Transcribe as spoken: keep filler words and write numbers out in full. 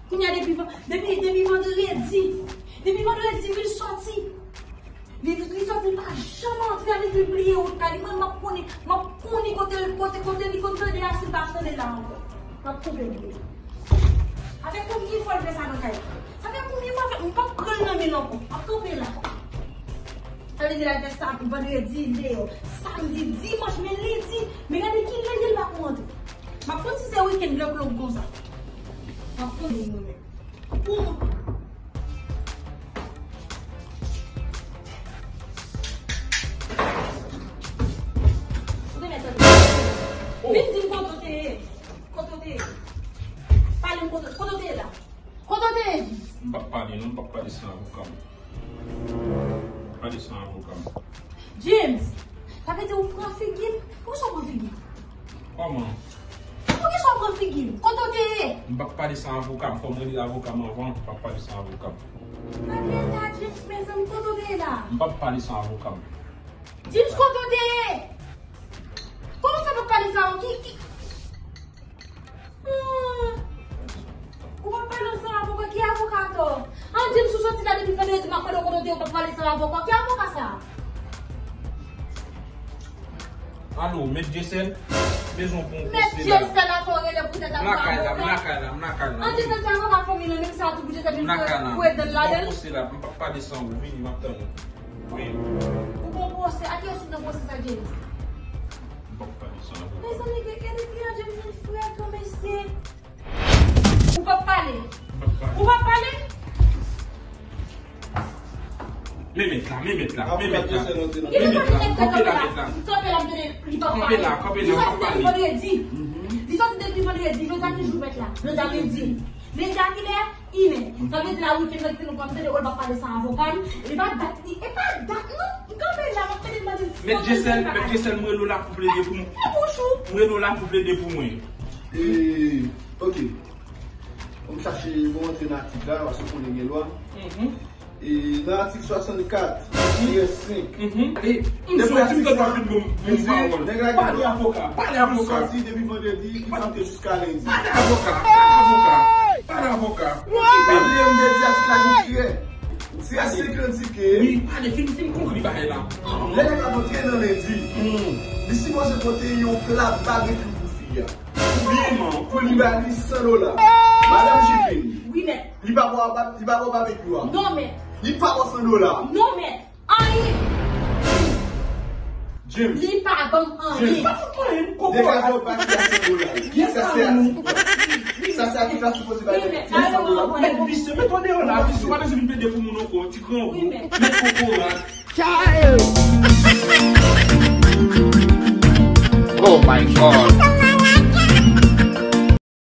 Kounye a depi van-, depi, depi vandredi, depi vandredi, wi, l sòti. Li, li sòti, li pa janm antre, li vin bliye wout kay li. Mwen, m ap konnen, m ap konnen kote, kote, kote li konn tande a, si l pa tande la ankò. M ap koupe l. Avèk konbyen fwa l fè sa nan kay la? Sa fè konbyen fwa fè, m p ap pran l nan men l ankò. M ap kanpe la. Sa vle di l al fè sa vandredi, l deyò. Samdi, dimanch, men lendi. Men gade ki lè l pa konn antre. M ap konn si se wikenn lè klòk konsa. M ap konn mwen menm. Pou mwen. Ou te mèt tande. Oh. Vin di m kote w te ye. Kote w te ye. Pale m kote, kote w te ye la. Kote w te ye, James? M p ap pale non, m p ap pale san avoka m. Pale san avoka m. James, sa vle di ou pran figi m? Poukisa w pran figi m? Kòman? Poukisa w pran figi m? Kote w te ye? M p ap pale san avoka m, fò m rele avoka m anvan, m p ap pale san avoka m. Gade eta James, mezanmi, kote w te ye la? M p ap pale san avoka m. James, kote w te ye? Kòman sa p ap pale san avoka? Ki, ki, Hmm. Ou p ap pale san avoka, ki avoka atò? An, James, ou soti la depi vandredi, m ap mande w kote w te ye, ou p ap pale san avoka, ki avoka sa? Alo, Mèt Dyesèl, bezwen pou yon pwosè la. Mèt Dyesèl atò, rele poutèt avoka. M lakay la, m lakay la, m lakay la. An, Dyesèl se avoka fanmi lan, menm sa tou pou Dyesèl vin foure, foure dan l ladan l. M lakay la, m ap pale san ou, vini, m ap tann ou. Wi. Ou gon pwosè, a kiyès ou nan pwosè sa, James? M p ap pale san avoka. Mezanmi, gade, gade kijan James vin frekan, mesye. Ou p ap pale? M p ap pale. Ou p ap pale? Men mèt la, men mèt la, men mèt la. Men mèt la, kanpe la, mèt la. Kanpe la, kanpe la, m p ap pale. Li sòti depi vandredi. Li sòti depi vandredi, jodi a ki jou mèt la? Jodi a lendi. Lendi a kilè? Inè. Sa vle di la wikenn nan ki nou pran tande, ou l p ap pale san avoka l. E pa dat li, e pa dat non. M kanpe la, m ap tande, m ap di, Mèt Dyesèl, Mèt Dyesèl, m rele w la pou plede pou mwen. Fè bouch ou. M rele w la pou plede pou mwen. E, ok. Bon, m chache, bon, antre nan atik la, paske w konnen gen lwa. Mhm. E nan atik swasannkat, tirè senk. Mhm. E, depi atik sa, nèg la gen dwa sòti depi vandredi, li kanpe jiska lendi. Pale avoka, pale avoka, pale avoka. Pa bliye m te di atik la gen tirè. Tirè senk lan di ke. Wi, pale, fin, fin konkli bagay la. Lè nèg la antre nan lendi, li sipoze pote yon pla babekyou pou fi a. Oubyen pou li ba li san dola. Madanm Jivin. Wi, mèt. Li pa ba w, li pa ba w babekyou a. Non, mèt. Li pa ba w san dola. Non, mèt. Anyen. James. Li pa ban m anyen. James. Pa fout mwen, m koko. Degaje w pati a san dola. Sa se atik la. Sa se atik la sipoze bay. Wi, mèt. Mèt visye, mèt w deyò la, visye, w pa bezwen vin plede pou moun ankò, ti grangou. Wi, mèt. Mèt kokorat. Child! Oh my God!